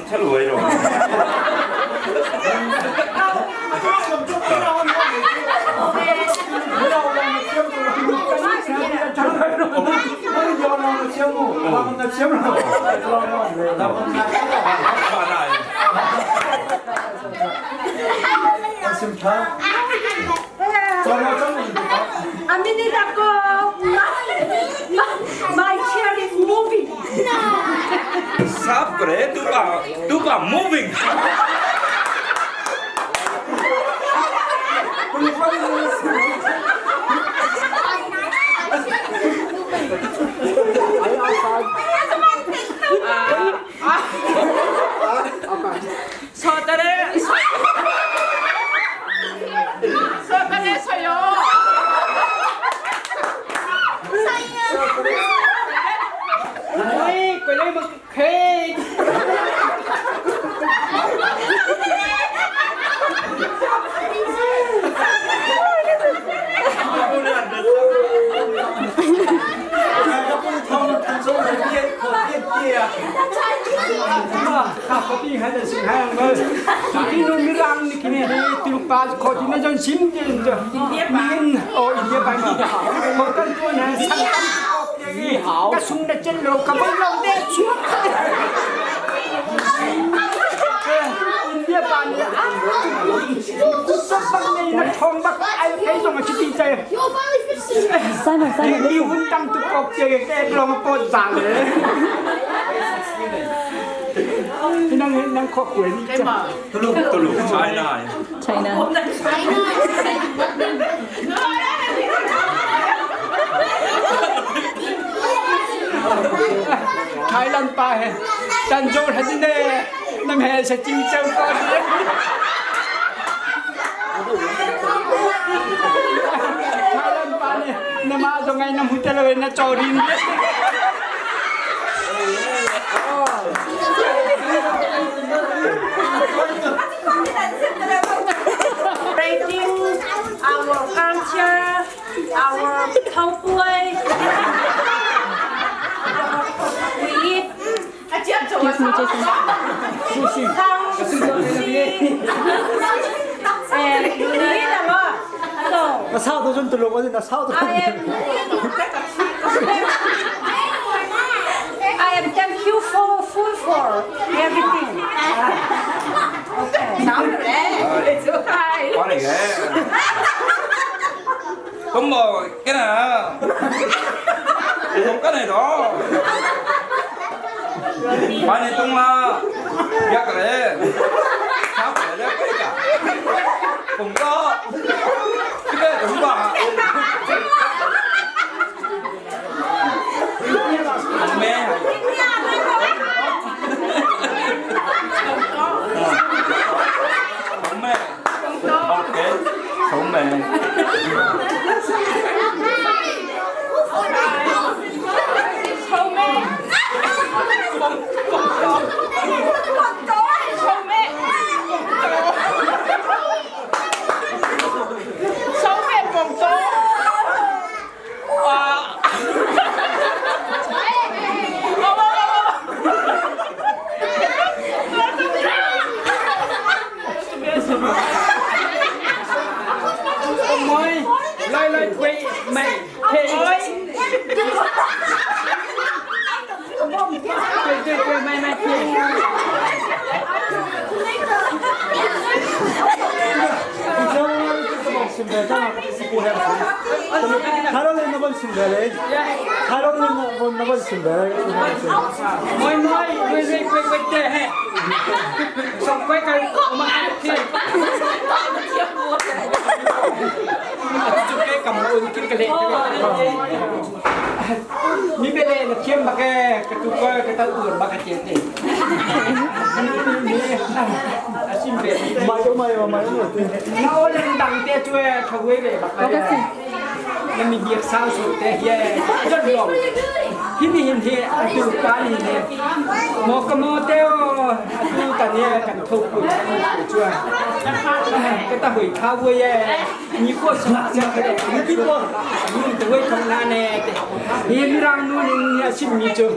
thal rồi. A minute ago, my chair is moving. Sáp kre tu pa moving. 서달에 서달에 서요. Ôi, quay đây mà khê. Simon, Simon, 你混当都国嘅嘅浪波砸咧。能能学会呢只？ Tulu Tulu China. China. Thailand pa he, tan zo hadi ne, nam he sa ching chau ko. Thailand pa ne, nama zo ngai nam hu te lo na chorin. Breaking our culture, our cowboy. We eat Here's me, Jason. sushi and we eat a lot. So 나 사도 좀 들러보니 나 사도. I am I am thank you for food for everything. Okay. Quá này ghê. Không mà cái nào. Không cái này đó. Bài này tung là Giác rồi. Sao phải đấy cái cả. Cũng có. Cái này đúng bà. Mẹ. Sống mẹ. Ok. Sống mẹ. 서울에 봉도. 와. Moi, lai lai quay mày thế. Quay quay quay mày mày thế. Moi moi, quay quay quay quay thế he. Xong quay cái mà ăn thế. จุกแกกับมือกินกะเละมีเบลนะเทียมบักแกกระตุกก็กระตะอื่นบักกะเจเจนี่อาชิมเบล 마요 마요 마요. 那我能当爹做，可会嘞，บัก Có cái gì? Na mi biak sau so te ye jot long. Hi ni hin hi atu pa ni ne. Mo ka mo te o atu ta ne kan tho ku chua. Ka ta hui kha wo ye. Ni ko so cha ka de. Ni ko ni te wei thong na ne te. Hi mi rang nu ning ni a sim mi chu.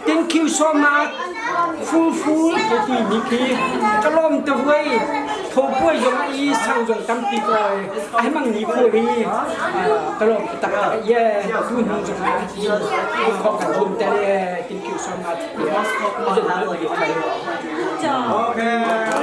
Thank you so much. Full full te ti mi khi ka lom te wei tho puai zong i sang zong tampi ko ai mang ni ko hi ka lom tak tak ye tu nu zong a kho kan hum te le thank you so much. Okay.